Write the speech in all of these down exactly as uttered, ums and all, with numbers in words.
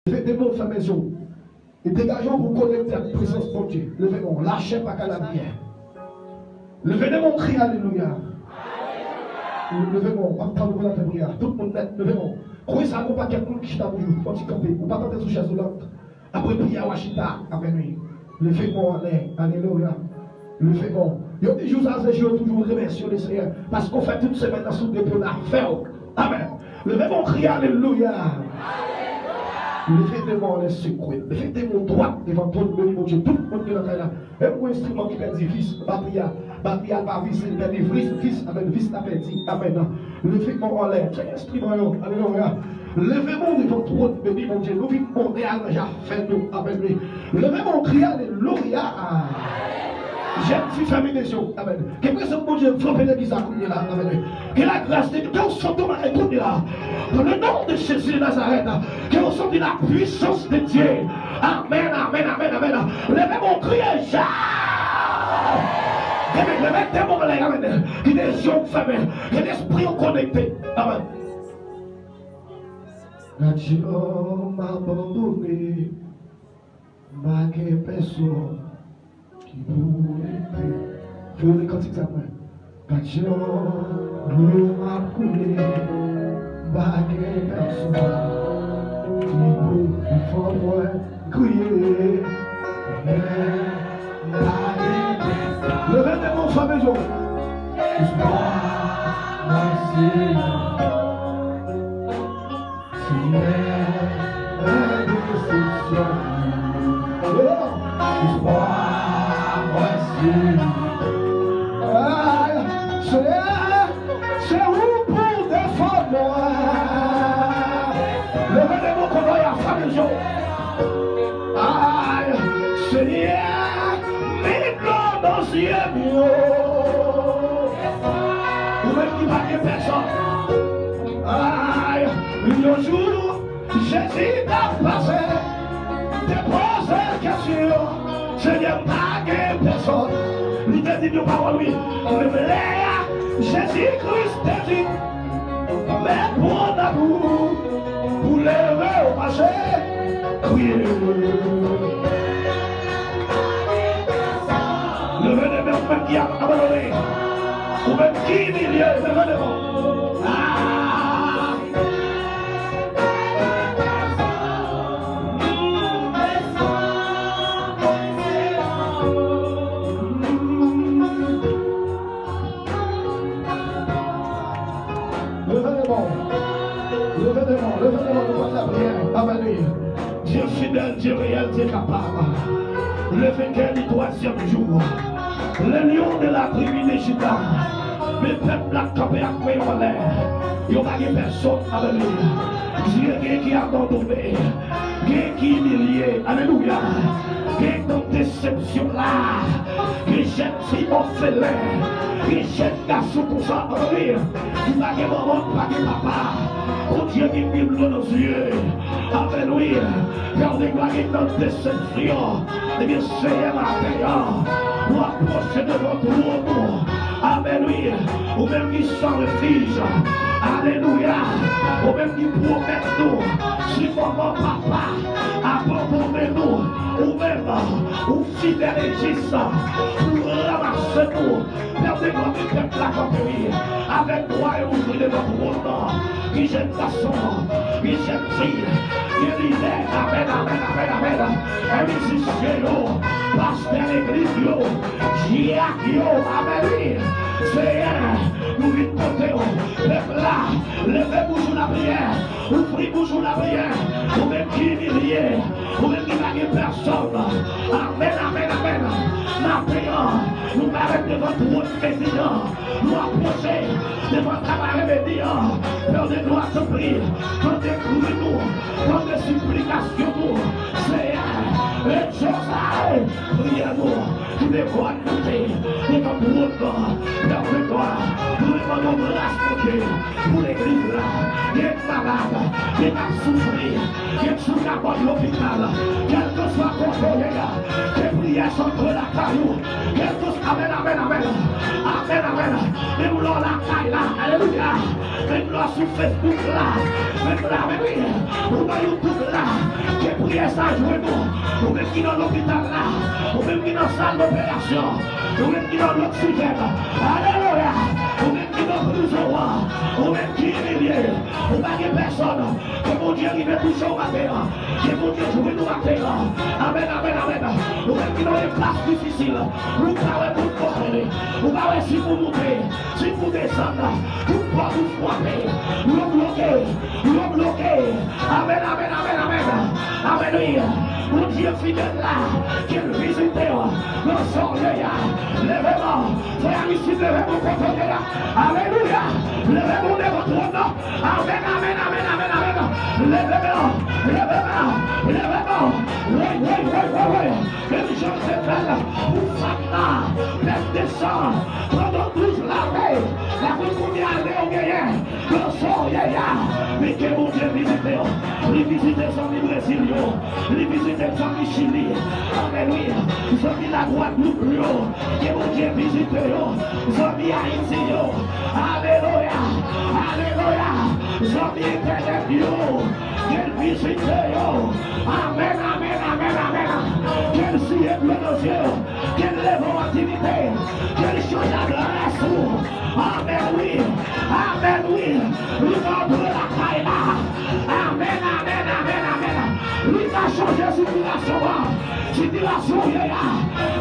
Leve de men w, fèmen zye w. E degaje w pou w konekte ak prezans Bondye. Leve men w. Lachè pa ka lapriyè. Leve de men w, kriye alelouya. Leve men w. M ap tann ou pou n ap fè priyè a. Tout moun nèt, leve men w. Kounye sa a, gon pakèt moun ki chita toujou. Fò w ti kanpe. Ou pa tande sou chèz ou la. Apre priyè a, w a chita. Amèn, wi. Leve men w anlè. Alelouya. Leve men w. Yo di jou sa se jou yo toujou remèsye Lesenyè. Paske w fè tout semèn nan sou depo nan afè w. Amèn. Leve men w, kriye alelouya. Leve de men w anlè, sekwe l. Leve de men w dwat devan twòn beni Bondye. Tout moun ki nan kay la. Menm gon enstriman ki pèdi vis, batri a, batri a pa vise, li pèdi vis, vis, amèn, vis la pèdi. Amèn. Leve men w anlè. Tcheke enstriman yo. Alelouya. Leve men w devan twòn beni Bondye. Nou vin onè, aranje afè nou. Amèn, wi. Leve men w, kriye alelouya. Jèn fi, fèmen de zye w. Amèn. Ke prezans Bondye frape legliz la kounye la. Amèn. Ke lagras de Dye, ke w santi w malè kounye la. Dans le nom de Jésus de Nazareth, ke w santi la puissance de Dieu. Amèn, amèn, amèn, amèn. Leve men w, kriye Jezi. Amèn. Leve de men w anlè, amèn. Kite zye w fèmen. Kite lespri w konekte. Amèn. Gad jan m abandone. M pa gen pèsonn ki pou ede. Fè yo li kantik sa pou mwen. Gad jan dlo m ap koule. M pa gen pèsonn ki pou fè mwen kriye. Men m pa gen pèsonn. Leve de men w, fèmen zye w. Espwa mwen se Senyè, mwen desepsyon. Espwa mwen se. Ay, Senyè, se ou pou defann mwen. Leve de men w, kote w ye a, fèmen zye w. Ay, Senyè, met dlo nan zye m yo. Ou menm ki pa gen pèsonn. Ay, yon jou, Jezi t ap pase, te poze kesyon, Senyè, m pa gen pèsonn. Li te di n yon pawòl, wi. Menm lè a, Jezi Kris te di, men pran nòt ou, pou leve w mache, kriye. Leve de men w, ou menm ki abandone. Ou menm ki imilye, leve de men w. Ah! Leve de men w. Leve de men w. Leve de men w. Nou pral lapriyè. Amèn, wi. Dye fidèl, Dye reyèl, Dye kapab. Le vainqueur du troisième jour. Le lion de la tribu de Juda. Men pèp la kanpe ak men yo anlè. Yo pa gen pèsonn. Alelouya. Dye gen ki abandone. Gen ki imilye. Alelouya. Gen nan desepsyon la. Gen jèn fi òfelen. Gen jèn gason konsa. Alelouya. Ki pa gen manman, pa gen papa. Bondye ki gen dlo nan zye. Amèn, wi. Pè de glwa gen nan desepsyon. Ebyen, Senyè, maten an, nou apwoche devan twòn ou. Amèn, wi. Ou menm ki san refij. Alelouya. Ou menm ki pwomèt nou, si manman, papa abandone nou, ou menm, ou fidèl e jis pou ranmase nou. Pè de glwa, men pèp la kanpe, wi, avèk bra yo ouvri devan twòn nan. Gen jèn gason, gen jèn fi, gen lidè, amèn, amèn, amèn, amèn. E mizisyen yo, pastè legliz yo, dyak yo, amèn, wi. Senyè, nou vin kote w, pèp la, leve bouch ou lapriyè, ouvri bouch ou lapriyè, ou menm ki imilye, ou menm ki pa gen pèsonn. Amèn, amèn, amèn. Maten an, nou parèt devan twòn beni an. Nou apwoche devan kabarè beni an. Pè de glwa, tanpri, tande kri nou, tande siplikasyon nou. Senyè, egzose priyè nou. Ki te konn moute devan twòn nan. Pè de glwa, nou mande w gras, Bondye, pou legliz la. Gen malad, gen k ap soufri, gen sou kabòt lopital. Kèlkeswa kote w ye a, ke priyè sa antre lakay ou. Kèlkeswa, amèn, amèn, amèn. Amèn, amèn. Menm lè w lakay la, alelouya. Menm lè w sou Facebook la, menm la, menm wi, ou nan YouTube la, ke Pyès la jwenn ou, ou menm ki nan lopital la, ou menm ki nan sal doperasyon, ou menm ki nan oksijèn, alelouya, ou menm ki nan prizon an, ou menm ki imilye, ou pa gen pèsòn, ke Bondye rive touche w maten an, ke Bondye jwenn ou maten an, amèn, amèn, amèn, ou menm ki nan yon pas difisil, ou pa wè kote pou ale, ou pa wè si pou moute, si pou desann, tout pòt ou frape, yo bloke, yo bloke. Amèn, amèn, amèn, amèn. Amèn, wi. Bondye fidèl la, ke l vizite w. Nan sa w ye a, leve men w. Frè Aristide, leve men w kote w ye a. Alelouya. Leve men w devan twòn nan. Amèn, amèn, amèn, amèn, amèn. Leve men w, leve men w, leve men w. Woy, woy, woy, woy, woy. Menm jan l te fè l pou fanm nan, pèp de san, pandan douz lane, la konn konbyen ane w genyen, nan sa w ye a, men ke Bondye vizite w, li vizite zanmi Brezil yo, li vizite zanmi Chili, amèn wi, zanmi Lagwadloup yo, ke Bondye vizite yo, zanmi Ayiti yo, alelouya, alelouya, zanmi entènèt yo, ke l vizite yo. Amèn, amèn, amèn, amèn. Ke l siye dlo nan zye yo. Ke l leve w an diyite. Ke l chanje adrès ou. Amèn, wi. Amèn, wi. Li ka antre lakay la. Amèn, amèn, amèn, amèn. Li ka chanje sitilasyon an. Sitilasyon w ye a.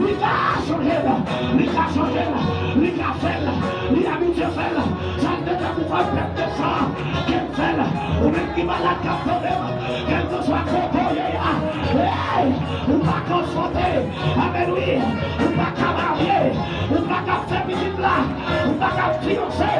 Li ka chanje l. Li ka chanje l. Li ka fè l. Li abitye fè l. Sa l te fè pou fè pèp de san. Ke l fè l. Ou menm ki malad k ap tande m, kèlkeswa kote w ye a, hey, ou pa ka ansante, amèn wi, ou pa ka marye, ou pa ka fè pitit la, ou pa ka fiyanse,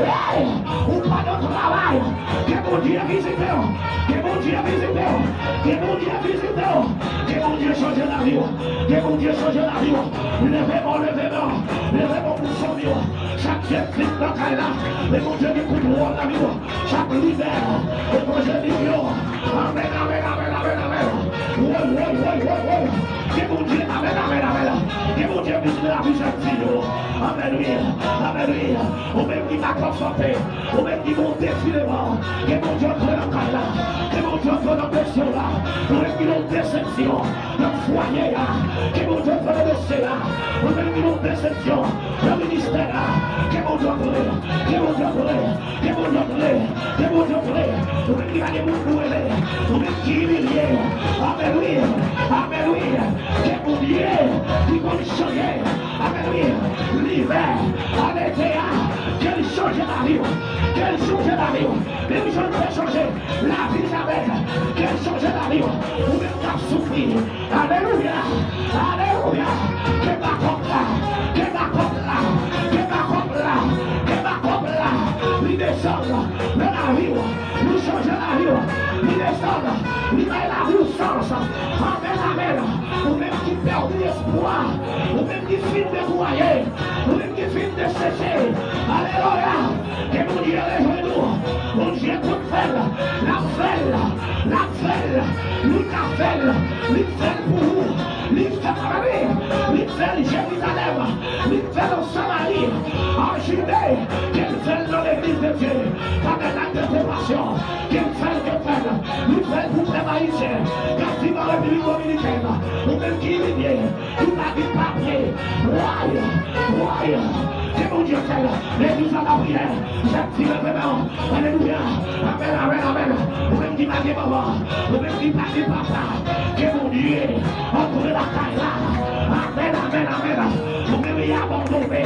hey, ou pa nan travay, ke Bondye vizite w, ke Bondye vizite w, ke Bondye vizite w, ke Bondye chanje lavi w, ke Bondye chanje lavi w, leve men w, leve men w, leve men w pou fanmi w. Chak jèn fi k nan kay la, men Bondye gen kontwòl nan vi w. Chak lidè evanjelik yo. Amèn, amèn, amèn, amèn, amèn. Woy, woy, woy, woy, woy. Ke Bondye, amèn, amèn, amèn. Ke Bondye vizite lavi jèn fi yo. Amèn, wi. Amèn, wi. Ou menm ki pa ka sante, ou menm ki gon defi devan, ke Bondye antre nan kay la. Ke Bondye antre nan dosye w la. Ou menm ki gon desepsyon nan fwaye a, ke Bondye antre nan dosye a. Ou menm ki gon desepsyon nan ministè a, ke Bondye antre, ke Bondye antre, ke Bondye antre, ke Bondye antre. Ou menm ki pa gen moun pou rele, ou menm ki imilye, amèn wi, amèn wi, ke Bondye ki konn chanje, amèn wi, livè, ann ete a, ke l chanje lavi w, ke l chanje lavi w, menm jan l te chanje lavi Jabèz, ke l chanje lavi w, ou menm k ap soufri, alelouya, alelouya, ke bakòp la, ke bakòp la, ke bakòp la, ke bakòp la, li desann nan lavi w, li chanje lavi w, li desann, li bay lavi w sans, amèn, amèn, ou menm ki pèdi espwa, ou menm ki fin dekouraje, ou menm ki fin deseche, alelouya, ke Bondye rejwenn ou, Bondye konn fè l, l ap fè l, l ap fè l, li ka fè l, li fè l pou ou, li fè l, li fè l Jerizalèm, li fè l an Samari, an Jide, ke l fè l nan legliz de Dye, tabènak de konpasyon, ke l fè l, ke l fè l, li fè l pou pèp ayisyen k ap viv an Repiblik Dominikèn, ou menm ki imilye, ki pa gen papye. Woy, woy, ke Bondye fè l. Legliz la, lapriyè, jèn fi leve men w. Alelouya. Amèn, amèn, amèn. Ou menm ki pa gen manman, ou menm ki pa gen papa, ke Bondye antre lakay la. Amèn, amèn, amèn. Ou menm ki abandone,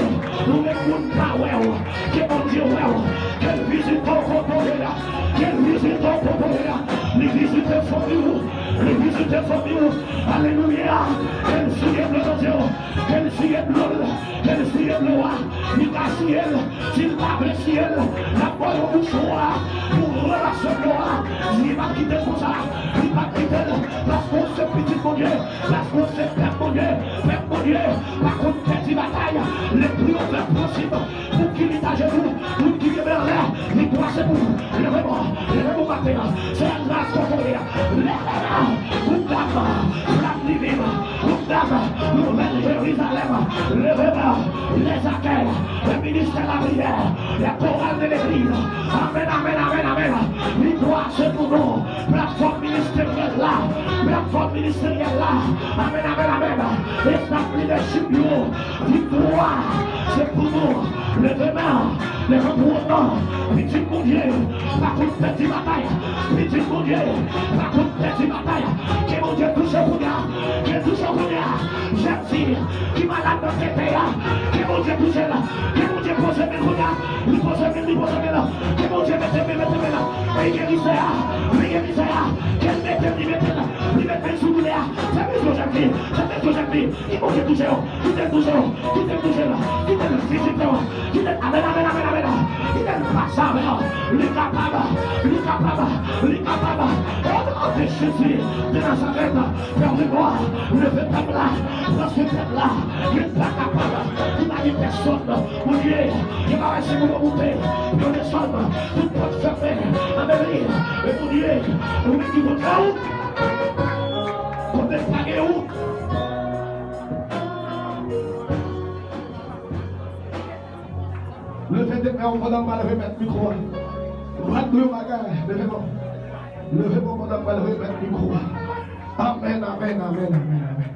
ou menm moun pa wè w, ke Bondye wè w, ke l vizite w kote w ye a, ke l vizite w kote w ye a, li vizite fanmi w, li vizite fanmi w. Alelouya. Ke l siye dlo nan zye w. Ke l siye dlo l. Ke l siye dlo a. Li ka siye l. Si l pa vle siye l, l ap ba w yon mouchwa pou ranmase dlo a. Li p ap kite l konsa. Li p ap kite l. Paske w se pitit Bondye. Paske w se pèp Bondye. Pèp Bondye pa konn pèdi batay. Lespri w fè prensip. Pou ki li ta jenou, pou ki li men anlè, li dwa se pou ou. Leve men w, leve men w maten an. Se gras kote w ye a. Leve men w, ou dam, flat living, ou dam, nouvèl Jerizalèm. Leve men w, lèzakèy, le ministè lapriyè, lè koral de legliz. Amèn, amèn, amèn, amèn. Li dwa se pou nou. Platfòm ministeryèl la, Platfòm ministeryèl la. Amèn, amèn, amèn. Estaf lidèchip yo. Viktwa se pou nou. Leve men. Leve pou non. Pitit Bondye pa konn pèdi batay. Pitit Bondye pa konn pèdi batay. Ke Bondye touche w kounye a. Ke touche w kounye a. Jèn fi ki malad nan tete a. Ke Bondye touche l. Ke Bondye poze men kounye a. Li poze men, li poze men. Ke Bondye mete men, mete men. Men gerisè a. Men gerisè a. Ke l mete, li mete l. Li mete men sou doulè a. Fè men sou jèn fi. Fè men sou jèn fi. Ki Bondye touche w. Kite l touche w. Kite l touche w. Kite l vizite w. Kite l, amèn, amèn, amèn, amèn. Kite l pase avè w. Li kapab. Li kapab. Li kapab. O non de Jezi de Nazarèt. Pè, leve pèp la. Pran swen pèp la. Yo pa kapab. Yo pa gen pèsonn. Bondye, yo pa wè si moun yo moute. Yo desann. Tout pòt fèmen. Amèn. E Bondye, ou menm ki konn fè ou. Kote pa gen ou. Leve de men w pandan m pral remèt mikwo a. M pral di w yon bagay. Leve men w. Leve men w pandan m pral remèt mikwo a. Amèn, amèn, amèn, amèn, amèn.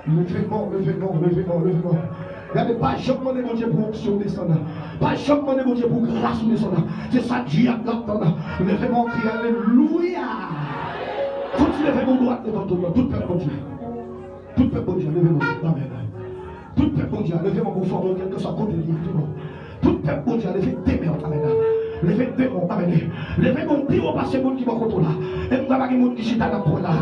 Leve men w, leve men w, leve men w, leve men w. Gade, pa janm mande Bondye pou onksyon desann. Pa janm mande Bondye pou gras ou desann. Se sa dyab la ap tann. Leve men w, kriye alelouya. Fouti leve men w dwat devan twòn nan. Tout pèp Bondye. Tout pèp Bondye a, leve men w. Amèn. Tout pèp Bondye a, leve men w pou fòme w kèlkeswa kote li ye. Tout pèp Bondye a, leve de men w. Amèn. Leve de men w. Amèn. Leve men w pi wo pase moun ki bò kote w la. Menm lè pa gen moun ki chita nan kwen la.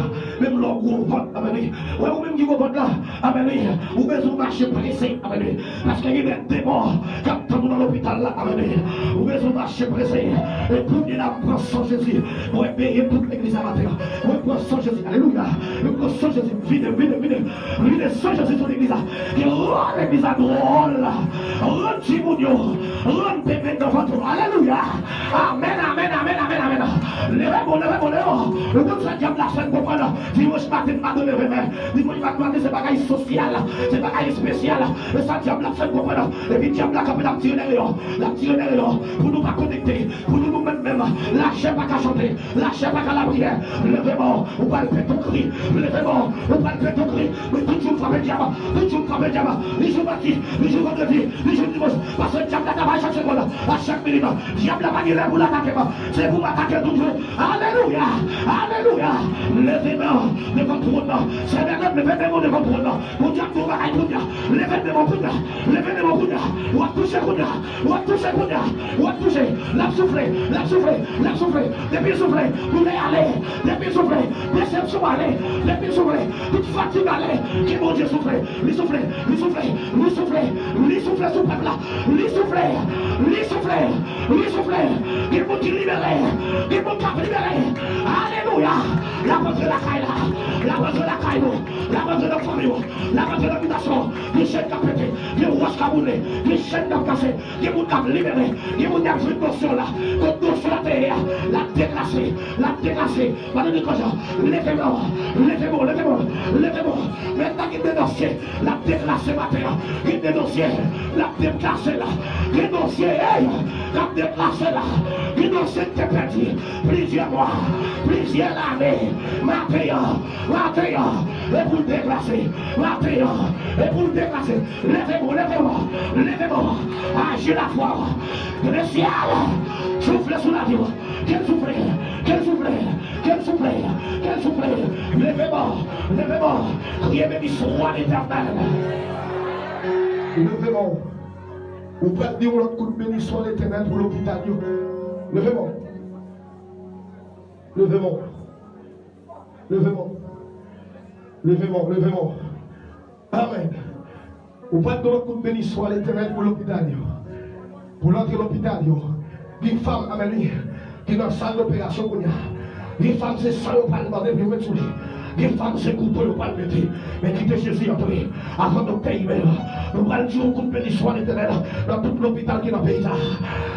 Menm lè w gwo vant. Amèn. Wè ou menm ki gwo vant la. Amèn. Ou bezwen mache prese. Amèn. Paske gen de demon k ap tann ou nan lopital la. Amèn. Ou bezwen mache prese. E kounye a m pran san Jezi. Mwen benyen tout legliz la maten an. Mwen pran san Jezi. Alelouya. Mwen pran san Jezi. Vide, vide, vide. Vide san Jezi sou legliz la. Ke rann legliz la dwòl. Rann timoun yo. Rann bebe nan vant yo. Alelouya. Amèn, amèn, amèn, amèn, amèn. Leve men w, leve men w, leve men w. Ou konn sa dyab la fè n konprann. Dimanch maten, m pa dwe leve men. Dimanch maten, se bagay sosyal. Se bagay espesyal. E sa dyab la fè n konprann. Epi dyab la kanpe, l ap tire dèyè yo. L ap tire dèyè yo. Pou nou pa konekte. Pou nou, nou menm menm, lachè pa ka chante, lachè pa ka lapriyè. Leve men w, ou pral pete yon kri. Leve men w, ou pral pete yon kri. Men tout jou m frape dyab, tout jou m frape dyab. Li jou madi, li jou vandredi, li jou dimanch. Paske dyab la travay chak segonn, a chak minit. Dyab la pa gen lè pou l atake m. Se pou m atake l toujou. Alelouya, alelouya. Leve men w devan twòn nan. Sè Bènat, leve men w devan twòn nan. Bondye ap di w bagay kounye a. Leve men w kounye a. Leve men w kounye a. W ap touche kounye a. W ap touche kounye a. W ap touche. L ap soufle. L ap soufle. L ap soufle. Depi l soufle, doulè ale. Depi l soufle, desepsyon ale. Depi l soufle, tout fatig ale. Ke Bondye soufle. Li soufle. Li soufle. Li soufle. Li soufle sou pèp la. Li soufle. Li soufle. Li soufle. Gen moun ki libere. Gen moun k ap libere. Alelouya. L ap antre lakay la. L ap antre lakay nou. L ap antre nan fanmi w. L ap antre nan bitasyon. Gen chèn k ap pete. Gen wòch k ap boule. Gen chèn k ap kase. Gen moun k ap libere. Gen moun k ap jwenn dosye la. Kot dosye a te ye a, l ap deklase. L ap deklase. Madan Nikòja, leve men w. Leve men w. Leve men w. Leve men w. Mentnan gen de dosye l ap deklase maten an. Gen de dosye l ap deklase la. Gen dosye, ey, k ap deklase la. Gen dosye ki te pèdi plizyè mwa, plizyè lane. Maten an, maten an, e pou l deklase. Maten an, e pou l deklase. Leve men w, leve men w, leve men w. Aji lafwa w. Lesyèl, soufle sou lavi w. Ke l soufle, ke l soufle, ke l soufle, ke l soufle. Leve men w, leve men w. Kriye, beni swa Letènèl. Leve men w. Ou pral di yon lòt kout beni swa Letènèl pou lopital yo. Leve men w. Leve men w. Leve men w. Leve men w. Leve men w. Amèn. Ou pral di yon lòt kout beni swa Letènèl pou lopital yo. Pou l antre lopital yo. Gen fanm, amèn, wi, ki nan sal doperasyon kounye a. Gen fanm, se san yo pral mande pou yo met sou li. Gen fanm, se kouto yo pral mete. Men kite Jezi antre. Avan doktè Imen, nou pral di yon kout beni swa Letènèl nan tout lopital ki nan peyi sa.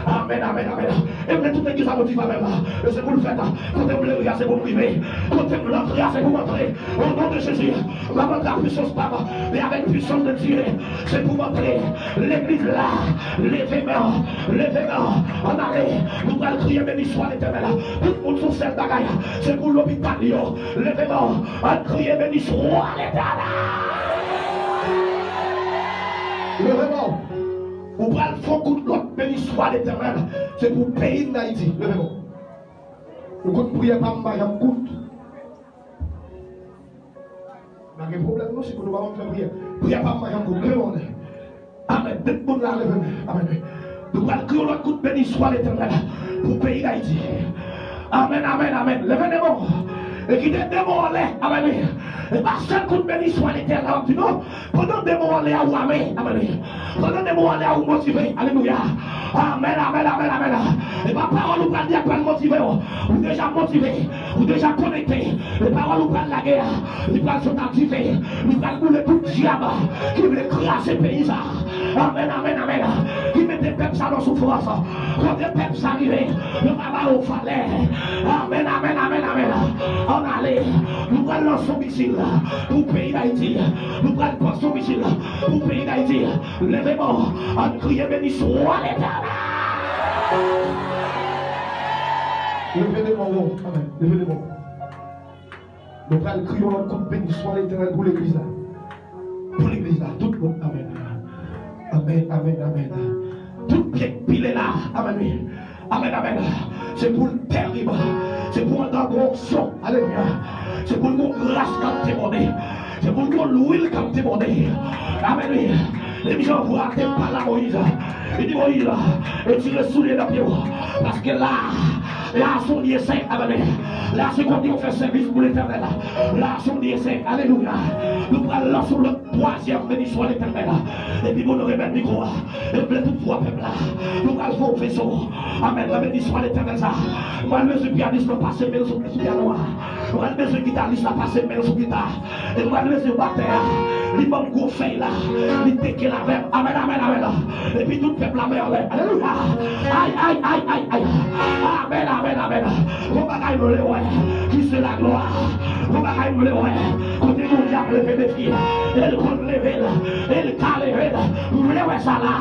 Amèn, amèn, amèn. E m vle tout legliz la motive avè m. E se pou l fèt. Kote m vle rive a, se pou m rive. Kote m vle antre a, se pou m antre. O non de Jezi, m ap antre ak pisans pa m. E avèk pisans de Dye, se pou m antre. Legliz la, leve men w, leve men w. Ann ale. Nou pral kriye beni swa Letènèl. Tout moun sou sèl bagay, se pou lopital yo. Leve men w. Ann kriye, beni swa Letènèl. Leve men w. Ou pral fè yon kout lòt beni swa Letènèl. Se pou peyi n Ayiti. Leve men w. Yon kout priyè pa m pa janm kout. Pa gen pwoblèm non, si kout ou pa ban m fè priyè. Priyè pa m pa janm kout. Leve men w anlè. Amèn. Tout moun la leve men. Amèn. Nou pral kriye yon lòt kout beni swa Letènèl pou peyi Dayiti. Amèn, amèn, amèn. Leve men w. E kite demon anlè. Amèn. E pa sèl kout beni swa Letènèl la w ap di non. Pandan demon anlè a ou ame. Amèn. Pandan demon anlè a ou motive. Alelouya. Amèn, amèn, amèn, amèn. E pa pawòl ou pral di a pral motive w. Ou deja motive. Ou deja konekte. E pawòl ou pral lage a, li pral sot ak dife. Li pral boule tout dyab ki vle kraze peyi sa. Amèn, amèn, amèn. Ki mete pèp sa nan soufrans. Kote pèp sa rive, yo pa ba yo valè. Amèn, amèn, amèn, amèn. Ann ale. Nou pral lanse yon misil pou peyi Dayiti. Nou pral panse yon misil pou peyi Dayiti. Leve men w, ann kriye beni swa Letènèl. Leve men w. Amèn. Leve men w. Nou pral kriye yon lòt kout beni swa Letènèl pou legliz la. Pou legliz la, tout moun, amèn. Amèn, amèn, amèn. Tout pye k pile la, amèn, wi. Amèn, amèn. Se pou l terib. Se pou andan gwo onksyon. Alelouya. Se pou l gwo gras k ap debòde. Se pou l gwo lwil k ap debòde. Amèn, wi. Menm jan vwa a te pale a Moyiz. Li di Moyiz, retire soulye nan pye w. Paske la, la se yon lye sen. Amèn. La se kote yo fè sèvis pou Letènèl. La se yon lye sen. Alelouya. Nou pral lanse yon lòt twazyèm beni swa Letènèl. Epi pou nou remèt mikwo a. E vle tout vwa pèp la. Nou pral fè yon veso. Amèn. Nan beni swa Letènèl sa. Mwen bezwen pyanis la pase men l sou, sou pyano a. Mwen bezwen gitaris la pase men l sou gita. E mwen bezwen batè a. Li ban m gwo fèy la. Li teke l avè m. Amèn, amèn, amèn. Epi tout pèp la men anlè. Alelouya. Ay, ay, ay, ay, ay. Amèn, amèn, amèn. Yon bagay m vle wè. Ki se laglwa. Yon bagay m vle wè. Kote Bondye ap leve defi. E l konn leve l. E l ka leve l. M vle wè sa la.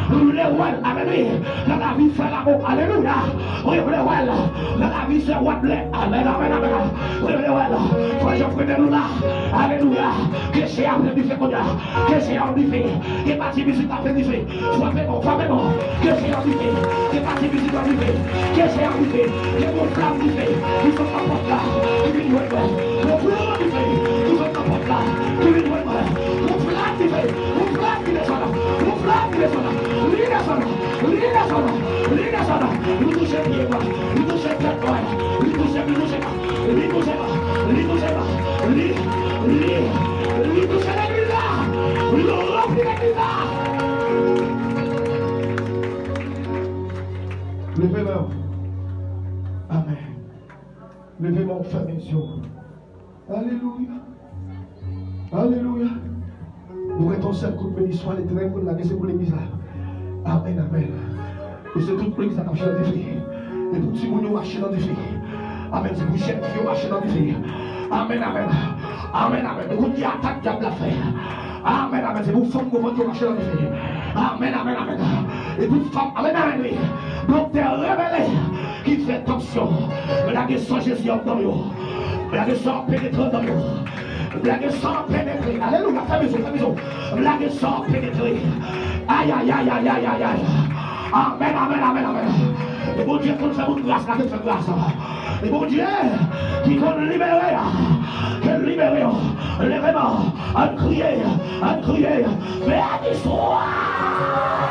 M vle wè l. Amèn, wi. Nan lavi frè Lamo. Alelouya. Mwen vle wè l nan lavi sè Wadlè. Amèn, amèn, amèn. Mwen vle wè l. Frè Jean Frenel ou la. Alelouya. Ke Seyè a fè dife kounye a. Ke Seyè a dife. Ke pati mizik la fè dife. Frape bon, frape bon. Ke Seyè a dife. Ke pati mizik la dife. Ke Seyè a dife. Ke bon flam dife. Ki sot nan pòt la. Ki vin jwenn mwen. Bon flam dife. Ki sot nan pòt la. Ki vin jwenn mwen. Bon flam dife. Bon flam ki desann. Bon flam ki desann. Li desann. Li desann, li desann, li touche pye mwen, li touche tèt mwen, li touche, li touche mwen, li touche mwen, li touche mwen, li, li, li touche legliz la, li ranpli legliz la. Leve men w. Amèn. Leve men w, fèmen zye w. Alelouya. Alelouya. Nou mete yon sèl kout beni swa Letènèl pou n lage se pou legliz la. Amèn, amèn. E se tout legliz la k ap mache nan dife. E pou timoun yo mache nan dife. Amèn. Se pou jèn fi yo mache nan dife. Amèn, amèn. Amèn, amèn. Nou konn ki atak dyab la fè. Amèn, amèn. Se pou fanm konprann yo mache nan dife. Amèn, amèn, amèn. E pou fanm, amèn, amèn, wi. Doktè revele ki fè tansyon. Lage san Jezi anndan yo. Lage san penetre anndan yo. Lage san penetre. Alelouya. Fè bezwen, fè bezwen. Lage san penetre. Ay, ay, ay, ay, ay, ay, ay. Amèn, amèn, amèn, amèn. E Bondye konn fè moun gras, lage fè gras. E Bondye ki konn libere, ke l libere yo. Leve men, ann kriye, ann kriye. Beni swa.